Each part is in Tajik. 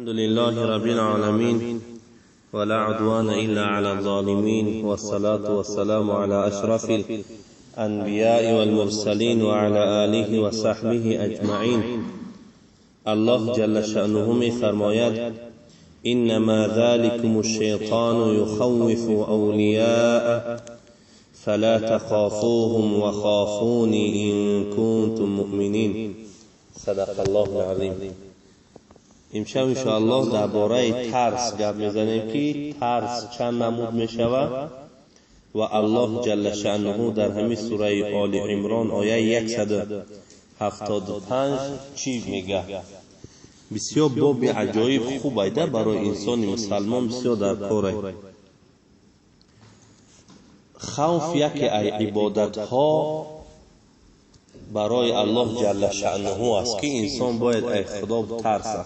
الحمد لله رب العالمين ولا عدوان إلا على الظالمين والصلاة والسلام على أشرف الأنبياء والمرسلين وعلى آله وصحبه أجمعين. الله جل شأنه فرماید: إنما ذلكم الشيطان يخوف أولياءه فلا تخافوهم وخافوني إن كنتم مؤمنين. صدق الله العظيم. امشب انشاءالله درباره ترس گپ میزنیم که ترس چند نمود میشود و الله جل شأنه در همین سوره آل عمران آیه 175 چی میگه؟ بسیار باب عجایب خوب ایده برای انسان مسلمان، بسیار در کاره. خوف یکی ای عبادت ها برای الله جل شأنه است که انسان باید ای خدا بترسه.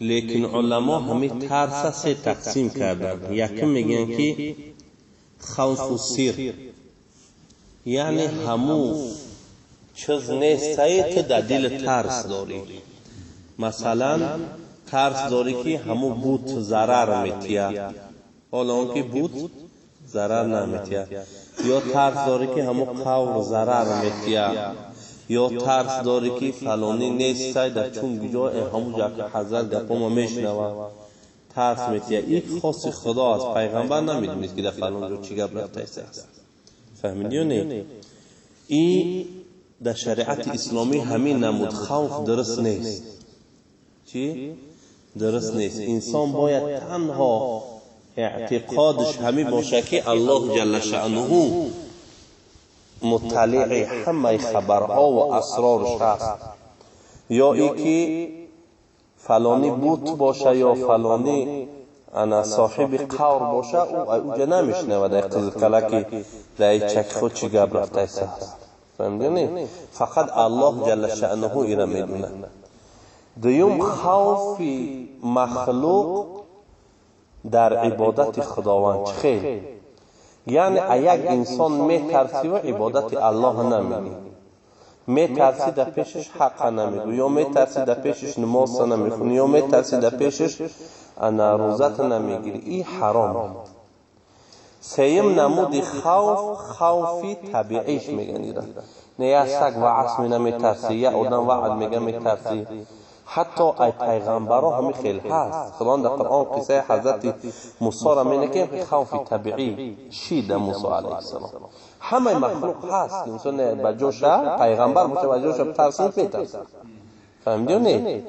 لیکن علما همین ترس سه تقسیم کردن. یکی میگن که خوف و سیر، یعنی همو چیز نیست که در دل ترس داری. مثلا ترس داری که همو بوت ضرر میتیه، حالا اون که بوت ضرر نمیتیه. یا ترس داری که همو قور ضرر میتیه، یا ترس داری که فلانی نیست در چون جای همو جا که حضرت گپا میشنوه ترس میتیه. این خاص خدا است، پیغمبر نمیدونید که در فلان جا چی گپ رفته است. فهمیدی یا نه؟ این در شریعت اسلامی همین نمود خوف درست نیست. چی؟ درست نیست. انسان باید تنها اعتقادش همین باشه که الله جل شأنه مطلع همه خبرها و اسرارش هست. یا ای که فلانی بوت باشه یا فلانی انا صاحب قور باشه، او اوجا نمیشنوه در قزقله که در چک خود چی گپ رفته است. فهمیدی؟ فقط الله جل شأنه ایره میدونه. دوم، خوف مخلوق در عبادت خداوند خیلی، یعنی یک انسان میترسی و عبادت الله نمیگی، میترسی در پیشش حق نمیگو، یا میترسی در پیشش نماز نمیخونی، یا میترسی در پیشش انا روزت نمیگیری، این حرام. سیم نمود خوف، خوفی طبیعیش میگن ایره. نه یا سگ و عصمی نمیترسی، یا آدم وعد میگه میترسی. حتی ای پیغمبرا همی خیلی هست. خداوند در قرآن قصه حضرت موسی را میگه که خوف طبیعی شید موسی علیه السلام. همه مخلوق هست که انسان بجوش پیغمبر باشه بجوش ترس میترسه. فهمیدی نه؟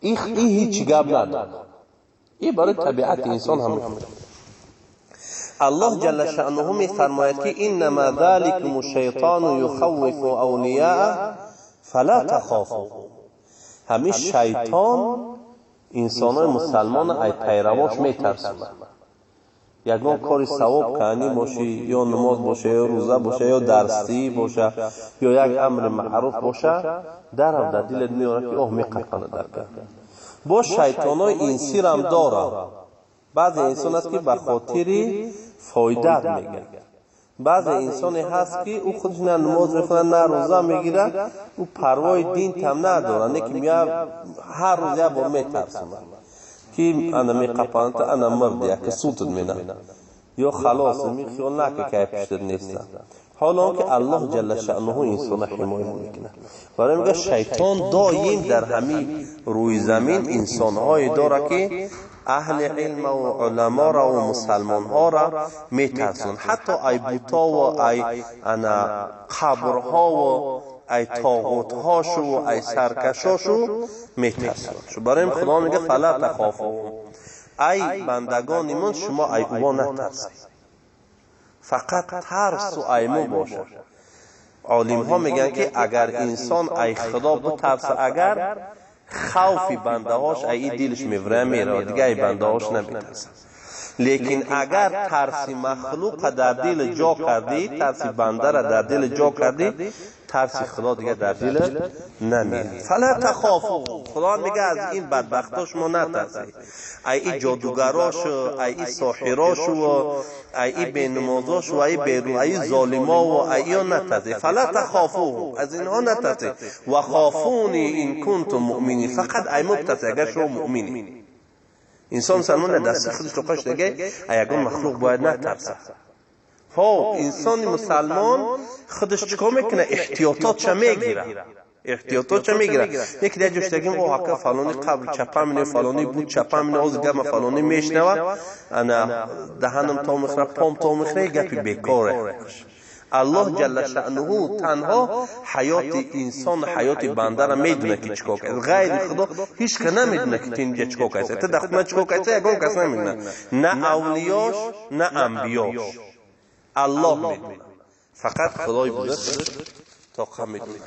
این هیچ گپ نداره. این برای طبیعت انسان هم. الله جل شأنه میفرماید که انما ذلكم الشیطان یخوف اولیاءه فلا تخافوا. همین شیطان انسانای مسلمان ای پیرواش میترسونه. یگان کاری ثواب کنی باشی، یا نماز باشه، یا روزه باشه، یا درسی باشه، یا یک امر معروف باشه، درم در دلت میاره که اوه میقفنه در کرد. با شیطانای انسی هم داره. بعضی انسان هست که به خاطر فایدت میگه. بعضی انسانی هست که او خودش نه نماز میخونه نه روزه میگیره، او پروای دین تم نداره، نه که میاد هر روز یه بار میترسونه که انا میقپانت انا مرد که سوتت مینه یا خلاص می خیال نکه که پشتت نیستن. حالا که الله جل شأنه انسان حمایت میکنه. برای میگه شیطان دایم در همین روی زمین انسانهای داره که اهل علم و علما را و مسلمان ها را میترسون. حتی ای بوتا و ای انا قبرها و ای طاغوت هاشو و ای سرکشاشو میترسون. برای این خدا میگه فلا تخافوا، ای بندگان من شما ای او نترسید، فقط ترس و ای مو باشه. عالم ها میگن که اگر انسان ای خدا بترسه، اگر خوفی بنده هاش ای دلش میوره میره دیگه، ای بنده هاش نمیترسه. Лекин агар тарси махлуқа дар дил ҷо кардӣ, тарси бандара дар дил ҷо кардӣ, тарси Худо дига дар дил намеяд. Фала тахофу. Худо мега аз ин бадбахто шумо натарсед. Ай и ҷодугарошу, ай и соҳирошу, ай и бенамозошу, ай беру, ай золимову, ай иё натарсед. Фала тахофу. Аз инҳо натарсед. Ва хофуни ин кунтум муъминин. Фақат ай мо битарсед агар шумо муъминед. Инсон мусалмон дасти худаш лоқаш дега, ягон махлуқ бояд натарсад. Ҳо, инсони мусалмон худаш чикор мекунад? Эҳтиётотша мегирад. Эҳтиётотша мегирад. Яке дар ҷош дагим, о ака фалони қабр чапа мине, фалони буд чапа мине, оз гапа фалони мешнава, ана даҳанам то мехӯра, пом то мехӯра, гапи бекоре. Аллоҳ ҷалла шаънуҳу танҳо ҳаёти инсон, ҳаёти бандара медона ки чикор кард. Ғайри Худо ҳеч ка намедона ки ту инҷа чикор кардӣ. Ту дар хона чикор кардӣ, ягон кас намедона. На авлиёш, на анбиёш. Аллоҳ медона. Фақат Худои бузург тоқа медона.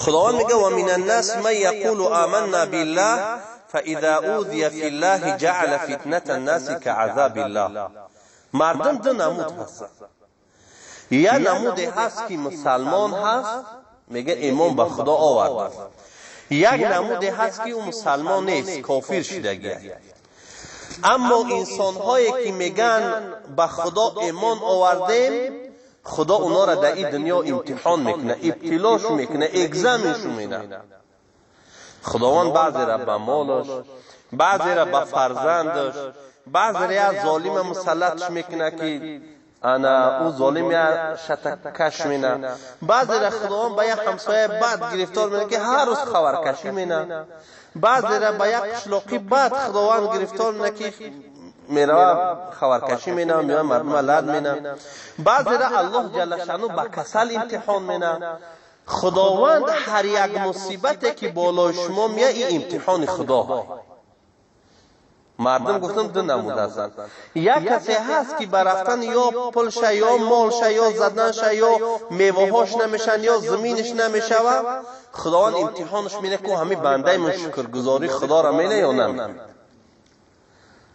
Худованд мега ва мин аннас ман яқулу аманна биллаҳ فإذا أوذي في الله جعل فتنة الناس كعذاب الله. مردم دو نمود هستن. یا نمود هست که مسلمان هست، میگه ایمان به خدا آورده. یک نمود هست که او مسلمان نیست، کافر شدگی. اما انسان هایی که میگن به خدا ایمان آوردیم، خدا اونا را در این دنیا امتحان میکنه، ابتلاش میکنه، اگزمش میکنه. خداوند بعضی را به مالش، بعضی را به فرزندش، بعضی را ظالم مسلطش میکنه که انا او ظالم شتکش مینه. بعضی را خداوند به یک همسایه بد گرفتار میکنه که هر روز خبرکشی مینه. بعضی را به یک قشلاقی بد خداوند گرفتار میکنه که میره خبرکشی مینه، میره مردم لد مینه. بعضی را الله جل شانو به کسل امتحان مینه. خداوند هر یک مصیبتی که بالای شما میاد، این امتحان خدا. مردم گفتم دو نمود هستند. یک کسی هست که برفتن یا پولش یا مالش یا زدنش یا میوهاش نمیشن یا زمینش نمیشه، خداوند امتحانش میده که همه بنده من شکرگزاری خدا را میده یا نمیده.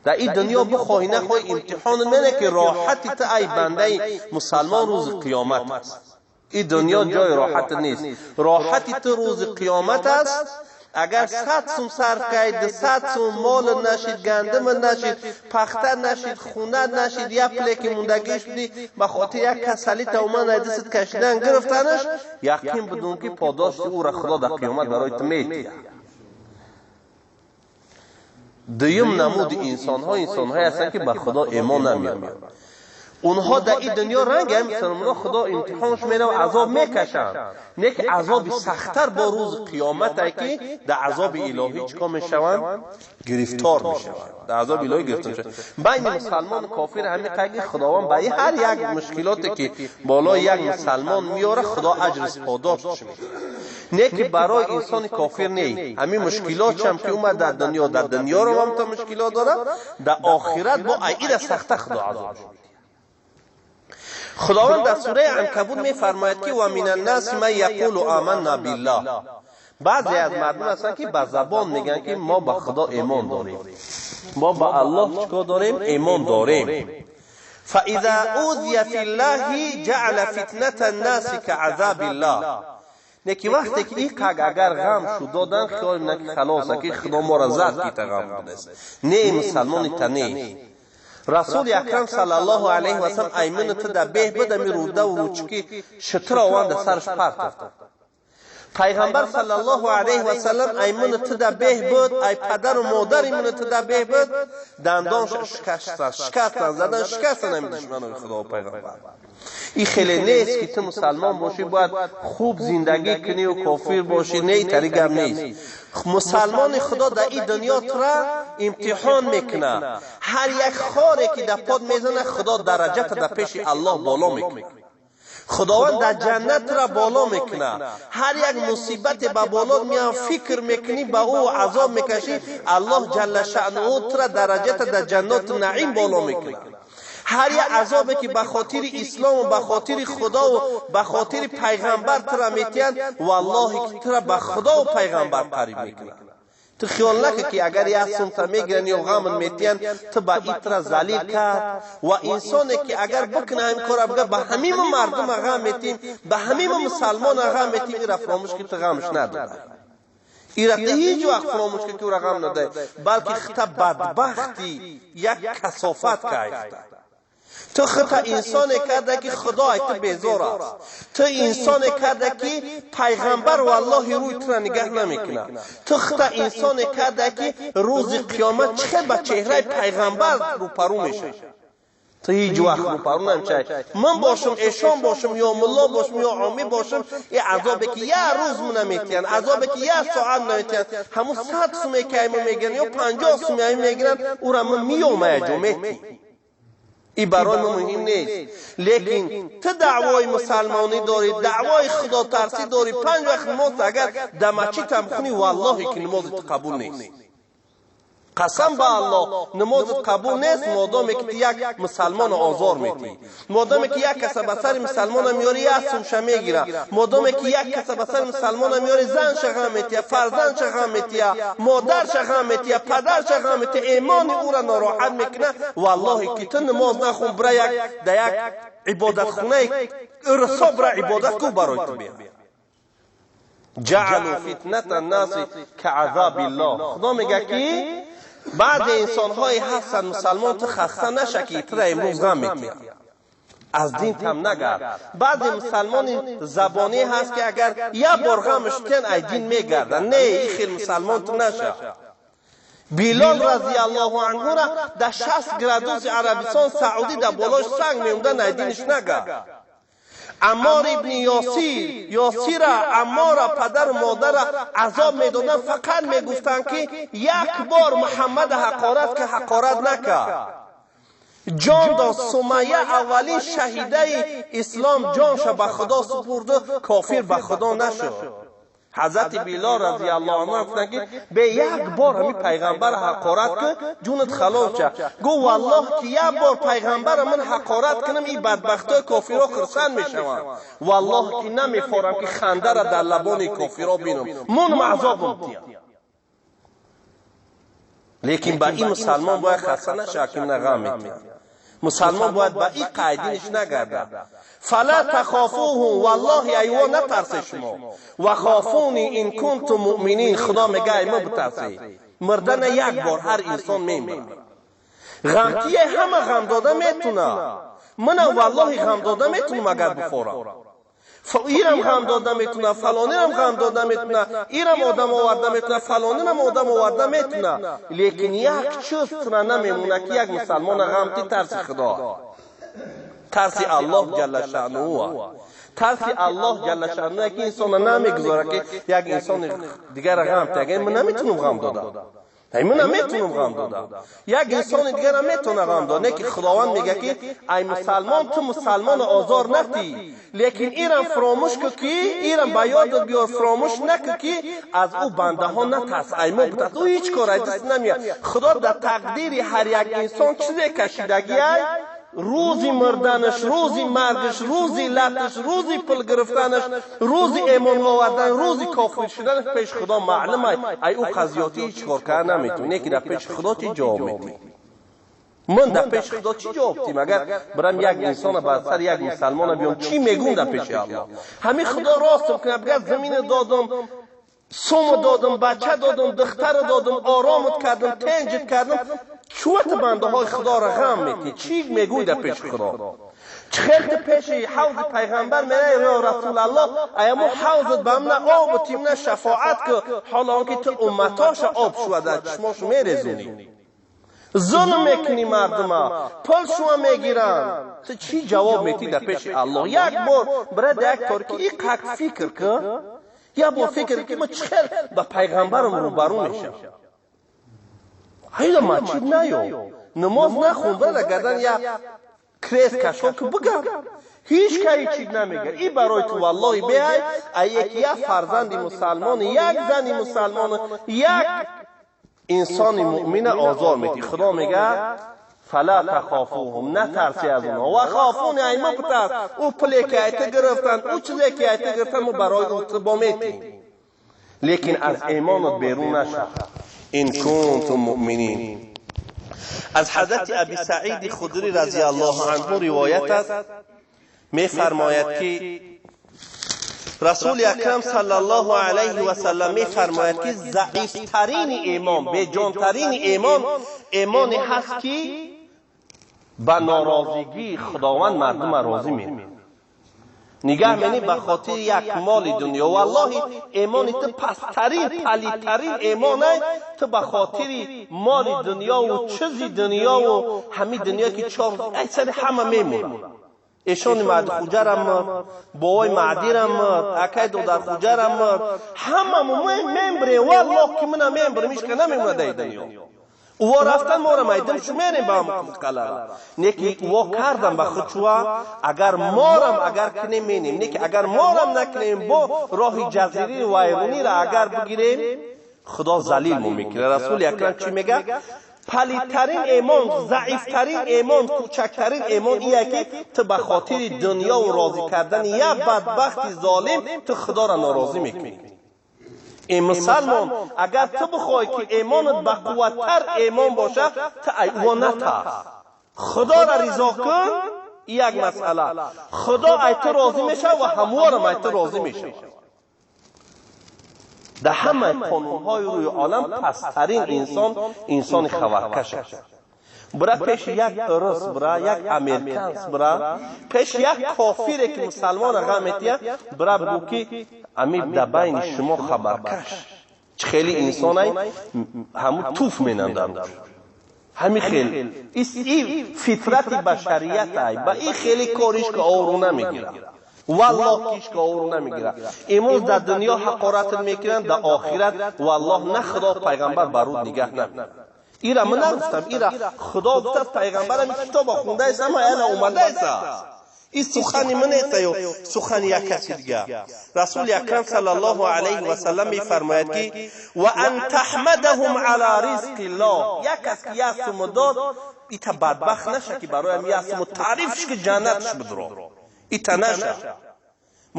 در این دنیا بخواهی نخواهی امتحان میده که راحتی تا ای بنده مسلمان روز قیامت است. این دنیا جای راحت نیست. راحتی تو روز قیامت است. اگر 100 سوم صرف کردید، 100 سوم مال نشید، گندم نشید، پخته نشید، خونه نشید، یک پلک موندگیش بدی، به خاطر یک کسلی تا اومد دستت کشیدن گرفتنش، یقین بدون که پاداش او را خدا در قیامت برای تو میده. دویم نمود انسان ها انسان هستند که به خدا ایمان نمیارند. اونها در این دنیا رنگ هم مسلمان خدا امتحانش میده و عذاب میکشن. نه که عذاب سختتر با روز قیامت که در عذاب الهی چیکار میشوند؟ گرفتار میشوند. در عذاب الهی گرفتار میشوند. بین مسلمان و کافر همین قضیه خداوند برای هر یک مشکلاتی که بالای یک مسلمان میاره خدا اجر پاداش میده. نه که برای انسان کافر نه. همین مشکلات هم که اومد در دنیا، در دنیا رو هم تا مشکلات داره، در آخرت با ایده سخته خدا عذاب. خداوند در سوره عنکبوت میفرماید که و من الناس من یقول آمنا بالله. بعضی از مردم هستن که به زبان میگن که ما به خدا ایمان داریم، ما به الله چیکار داریم؟ ایمان داریم. فاذا اوذی فی الله جعل فتنة الناس كعذاب الله. نه که وقتی که این قگ اگر غم شد دادن خیال نه که خلاصه که خدا ما را زد که تا غم بودست. نه مسلمان تنه. رسول اکرم صلی الله علیه و سلم ایمن تو در به بده می روده و روچکی شتر آوند سرش پرتفت. پیغمبر صلی الله علیه و سلم ایمن تو در به بود، ای پدر و مادر ایمن تو در به بود، دندانش شکستن زدن شکستن همین دشمنان خدا و پیغمبر. این خیلی نیست که تو مسلمان باشی باید خوب زندگی کنی و کافر باشی، نه طریق هم نیست. مسلمان خدا در این دنیا تو را امتحان میکنه. هر یک خاری که در پاد میزنه خدا درجه در پیش الله بالا میکنه. خداوند در جنت را بالا میکنه. هر یک مصیبت به بالا میان فکر میکنی به او عذاب میکشی، الله جل شأنه تو را درجه در جنت نعیم بالا میکنه. هر یک عذابی که به خاطر اسلام و به خاطر خدا و به خاطر پیغمبر تو را میتین، والله که تو را به خدا و پیغمبر قریب میکنه. Ту хиёл накун ки агар як сумта мегиранд ё ғамн метиҳанд, ту ба итра залил кард. Ва инсоне ки агар бикуна ҳамин кора, бигӯяд ба ҳамин мардума ғам метиҳем, ба ҳамин мусалмона ғам метиҳем, ира фаромӯш ки ту ғамш надодай. Ира ту ҳеҷ вақт фаромӯш ки ӯра ғам надай, балки хита бадбахти як касофат кайфта. Ту хита инсоне карда ки Худо ай ту безор аст. Ту инсоне карда ки пайғамбар валлоҳи рӯи тура нигаҳ намекунад. Ту хита инсоне карда ки рӯзи қиёмат чӣ ба чеҳраи пайғамбар рӯпарӯ мешавӣ. Ту ҳеҷ вақт рӯпарӯ намешавӣ. Ман бошам, эшон бошам, ё мулло бошам, ё омӣ бошам, и азобе ки як рӯз мана метиҳанд, азобе ки як соат наметиҳанд, ҳамун 100 суме ки ай мо мегиранд ё 50 суме ай мегиранд, ӯра ман меём аяҷо метиҳ. И барои мо муҳим нест. Лекин ту даъвои мусалмонӣ дорӣ, даъвои худотарсӣ дорӣ, 5 вақт намоз агар дар масҷидам хунӣ, валлоҳе ки намози ту қабул нест. Қасам ба Аллоҳ, намозат қабул нест, модоме ки ту як мусалмоно озор метиҳӣ, модоме ки як каса ба сари мусалмона меёрӣ, як сумша мегира, модоме ки як каса ба сари мусалмона меёрӣ, занша ғам метиҳа, фарзандша ғам метиҳа, модарша ғам метиҳа, падарша ғам метиҳа, имони ӯра нороҳат мекуна, валлоҳе ки ту намоз нахун, бира як да як ибодатхонаи ирсо бира ибодат ку, барои ту беҳ. Ҷаълу фитната наси каазабиллоҳ. Худо мега ки баъзе инсонҳое ҳастанд, мусалмон, ту хаста наша ки тура имрӯз ғам метиҳанд, аз дин там нагард. Баъзе мусалмони забонӣ ҳаст ки агар як бор ғамш тиҳанд, ай дин мегарданд. Не, и хел мусалмон ту наша. Билол разиаллоҳу анҳура дар 60 градуси Арабистон Саудӣ дар болош санг меомдан, ай диниш нагард. Аммор ибни Ёсир, Ёсира, Аммора, падару модара азоб медоданд, фақат мегуфтанд ки як бор Муҳаммада ҳақорат ки ҳақорат накард. Ҷон дод. Сумайя, аввалин шаҳидаи ислом, ҷонша ба Худо супурду кофир ба Худо нашуд. Ҳазрати Билол разиаллоҳу анҳу гуфтанд ки бе як бор ҳамин пайғамбар ҳақорат кун, ҷунат халол ша. Гуфт: валлоҳ ки як бор пайғамбара ман ҳақорат кунам, ин бадбахтои кофиро хурсанд мешаванд. Валлоҳ ки намефорам ки хандара дар лабони кофиро бинам, мунам азобам тиям. Лекин ба ин мусалмон бояд хаста нашавад ки мана ғам метиҳад. Мусалмон бояд ба ин қайдиниш нагардад. Фала тахофуҳум, валлоҳи айво натарсе шумо, ва хофуни ин кунтум муъминин. Худо мега ай мо битарсе. Мурдана як бор ҳар инсон мемирад. Ғамтие ҳама ғам дода метуна. Мана валлоҳи ғам дода метунам агар бифорам. Ирам ғам дода метуна, фалонирам ғам дода метуна, ирам одам оварда метуна, фалонирам одам оварда метуна. Лекин як чиз тура намемона ки як мусалмона ғамти тарси Худо, тарси Аллоҳ ҷалла шаънуҳу. Тарси Аллоҳ ҷалла шаънуҳу ки инсона намегузорад ки як инсони дигара ғам тия. Агар ман наметунам ғам дода, ман наметунам ғам дода, як инсони дигара метавона ғам дод. Не ки Худованд мега ки ай мусалмон, ту мусалмоно озор натӣ, лекин ирам фаромӯш ку ки ирам ба ёдат биёр, фаромӯш наку ки аз ӯ бандаҳо натарс, ай мо битарс. Ӯ ҳеҷ кор ай даст намеяд. Худо дар тақдири ҳар як инсон чизе кашидагиай: рӯзи мурданаш, рӯзи маргаш, рӯзи латаш, рӯзи пул гирифтанаш, рӯзи эмон овардан, рӯзи кофир шуданаш пеши Худо маълум. Ай ӯ қазиётӣ ҳеҷ кор карда наметавонӣ. Не ки дар пеши Худо чӣ ҷавоб медиҳӣ? Ман дар пеши Худо чӣ ҷавоб дим? Агар бирам як инсона ба сари як мусалмона биём, чӣ мегӯм дар пеши Аллоҳ? Ҳамин Худо ростам кунад, бигӯяд: замина додам, суму додам, бача додам, духтара додам, оромат кардам, тенҷит кардам, чӯвати бандаҳои Худоро ғам метиҳӣ? Чӣ мегӯй дар пеши Худо? Чӣ хел ту пеши ҳавзи пайғамбар мераи: ё Расулаллоҳ, аямо ҳавзат ба мна обу тимна шафоат ку, ҳоло он ки ту умматоша об шува дар чишмошу мерезонӣ, зулм мекунӣ, мардума пул шума мегиранд, ту чӣ ҷавоб метиҳӣ дар пеши Аллоҳ? Як бор бира дар як торикӣ иқак фикр ку, як бор фикр ки ман чӣ хел ба пайғамбарам рӯбарӯ мешавам. Ҳайда масҷид наё, намоз нахун, бира гардан як крест кашон ки бигард, ҳеҷ каи чиз намега. И барои ту валлоҳи беай ай яки як фарзанди мусалмони, як зани мусалмони, як инсони муъмина озор метиҳӣ. Худо мега: фала тахофуҳум, натарси аз онҳо, ва хофуни, ай ма битарс. Ӯ пуле ки ай ту гирифтанд, ӯ чизе ки ай ту гирифтанд, мо барои ӯ ту бо метиҳем, лекин аз имонат берун наша. ин кунтум муъминин. Аз ҳазрати Аби Саиди Худрӣ разияллоҳу анҳу ривоят аст, мефармояд ки Расули Акрам саллаллоҳу алайҳи васаллам мефармояд ки заифтарини имон, беҷонтарини имон, имоне ҳаст ки ба норозигии Худованд мардума розӣ мекунад. Нигаҳ менӣ ба хотири як моли дунё. Валлоҳи имони ту пасттарин, палидтарин имонай, ту ба хотири моли дунёву чизи дунёву ҳамин дунё ки чор ай сари ҳама мемонад. Эшони маъдихуҷарам мурд, бовои маъдирам мурд, акай додархуҷарам мурд, ҳамамо мембирем. Валлоҳ ки мана мембирем, ҳеч намемонад ай дунё. Уво рафтан мора майдам шу мерем ба ҳам қалара. Не ки уво кардан ба худ чуа, агар морам агар кинем менем, не ки агар морам накунем, бо роҳи ҷазирӣ вайронира агар бигирем, Худо залил мо мекунад. Расули Акрам чӣ мега? Палидтарин имон, заифтарин имон, кӯчактарин имон ие ки ту ба хотири дунёву розӣ кардани як бадбахти золим ту Худоро норозӣ мекунӣ. Э мусалмон, агар ту бихоҳӣ ки имонат бақувваттар имон бошад, ту ай ӯ натарс, Худоро ризо кун. Як масъала, Худо ай ту розӣ мешавад ва ҳамворам ай ту розӣ мешавад. Дар ҳамаи қонунҳои рӯи олам пасттарин инсон инсони хабаркаш аст. Бира пеши як урус, бира як американс, бира пеши як кофире ки мусалмона ғам метиҳад, бира бигӯ ки ами дар байни шумо хабаркаш чӣ хеле инсонай, ҳамун туф менандар. Ҳами хел и фитрати башариятай, ба ин хеле кориш ка обрӯ намегирад. Валлоҳ киш ка обрӯ намегирад. Имрӯз дар дунё ҳақоратат мекунанд, дар охират валлоҳ на Худо, пайғамбар бар рӯ нигаҳ намекунад. Ира ман нагуфтам, ира Худо гуфтааст, пайғамбарам китоба хундаест, ама яна омадаест. Ин сухани ман нест ё сухани як каси дигар. Расули Акрам саллаллоҳу алайҳи васаллам мефармояд ки ва ан таҳмадаҳум ала ризқи ллоҳ. Як кас ки як суму дод, ита бадбахт наша ки бароям як суму таърифш ки ҷаннатш бидро, ита наша.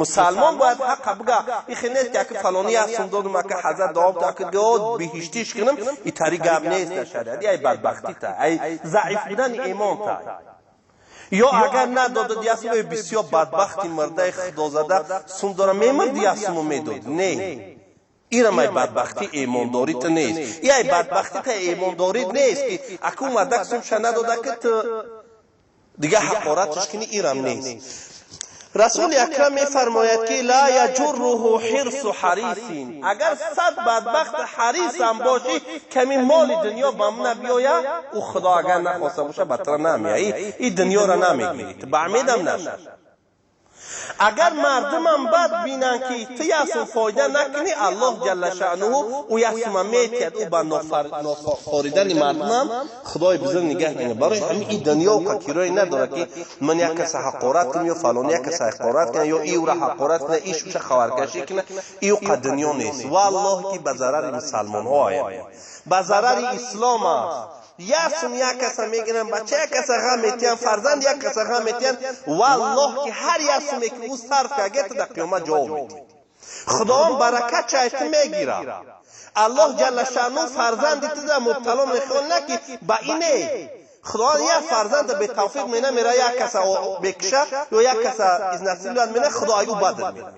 Мусалмон бояд ҳаққа бига. Ихе нест ки аки фалони як сум додум, ака ҳазрат дуо буда, аки дод биҳиштиш кунам. Итари гап нест дар шариат. Ай бадбахтита, ай заиф будани имонта. Ё агар надодад як сум, бисёр бадбахти мардаи худозада сум дора, мемарди як суму медод. Не, ирам ай бадбахти имондорита нест, и ай бадбахтита имондорит нест ки аку мардак сумша надода ки ту дига ҳақоратш кунӣ, ирам нест. Расули Акрам мефармояд ки ла яҷурруҳу ҳирсу ҳарисин. Агар 100 бадбахт ҳарисам бошӣ, ками моли дунё ба мана биёя, ӯ Худо агар нахоста боша, ба тра намея, и дунёро намегирӣ, ту ба амедам наша. Агар мардумам бад бинанд ки ту як сум фоида накунӣ, Аллоҳ ҷалла шаънуҳу ӯ як сума метиҳад. Ӯ ба нофоридани мардумам Худои бузург нигаҳ намекунад. Барои ҳамин ин дунё кирое надорад ки ман як каса ҳақорат кунам ё фалони як каса ҳақорат кунам, ё иура ҳақорат кунам, иш уша хабаркашӣ кунам. Иуқа дунё нест. Валлоҳ ки ба зарари мусалмонҳо ояд, ба зарари ислом аст. Як сум як каса мегиранд, бача як каса ғам метиҳанд, фарзанд як каса ғам метиҳанд. Валлоҳ ки ҳар як суме ки ӯ сарф кард, ту дар қиёмат ҷавоб медиҳӣ. Худованд баракат чай ту мегирад. Аллоҳ ҷалла шаъну фарзанди ту дар мубтало мехоҳ на ки ба ине. Худованд як фарзанда бетавфиқ мена мера, як каса бекиша ё як каса изнасилат мена, Худо ай ӯ бадр мена,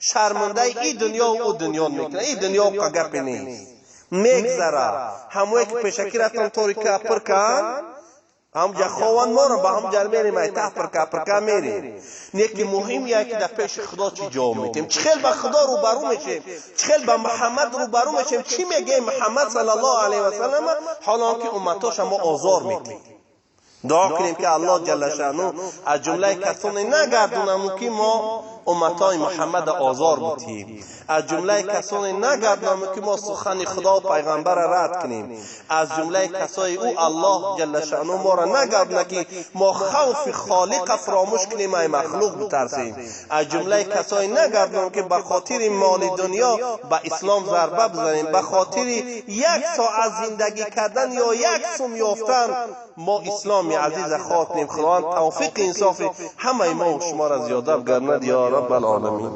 шармандаи и дунё ӯ дунё мекунад. И дунё гапе нест, мегзара. Ҳамое ки пешакӣ рафтан, торика пир кан, ҳамҷа хованд, моро ба ҳамҷа мерем, ай таҳ пирка пирка мерем. Не ки муҳим я ки дар пеши Худо чӣ ҷавоб метиҳем, чӣ хел ба Худо рӯбарӯ мешем, чӣ хел ба Муҳаммад рӯбарӯ мешем, чӣ мегӯем Муҳаммад саллаллоҳу алайҳи васаллама, ҳолон ки умматоша мо озор метиҳем. Дуо кунем ки Аллоҳ ҷалла шаъну аз ҷумлаи касоне нагардонаму ки мо умматои Муҳаммада озор бутиҳем, аз ҷумлаи касоне нагардонаму ки мо сухани Худо пайғамбара рад кунем, аз ҷумлаи касои ӯ Аллоҳ ҷалла шаъну моро нагардона ки мо хавфи холиқа фаромӯш кунем, ай махлуқ битарсем, аз ҷумлаи касое нагардонам ки ба хотири моли дунё ба ислом зарба бизанем, ба хотири як соат зиндагӣ кардан ё як сум ёфтан мо исломи азиза хор кунем. Худованд тавфиқи инсофи ҳамаи мо шуморо зиёда бигардонад, ё раббал оламин.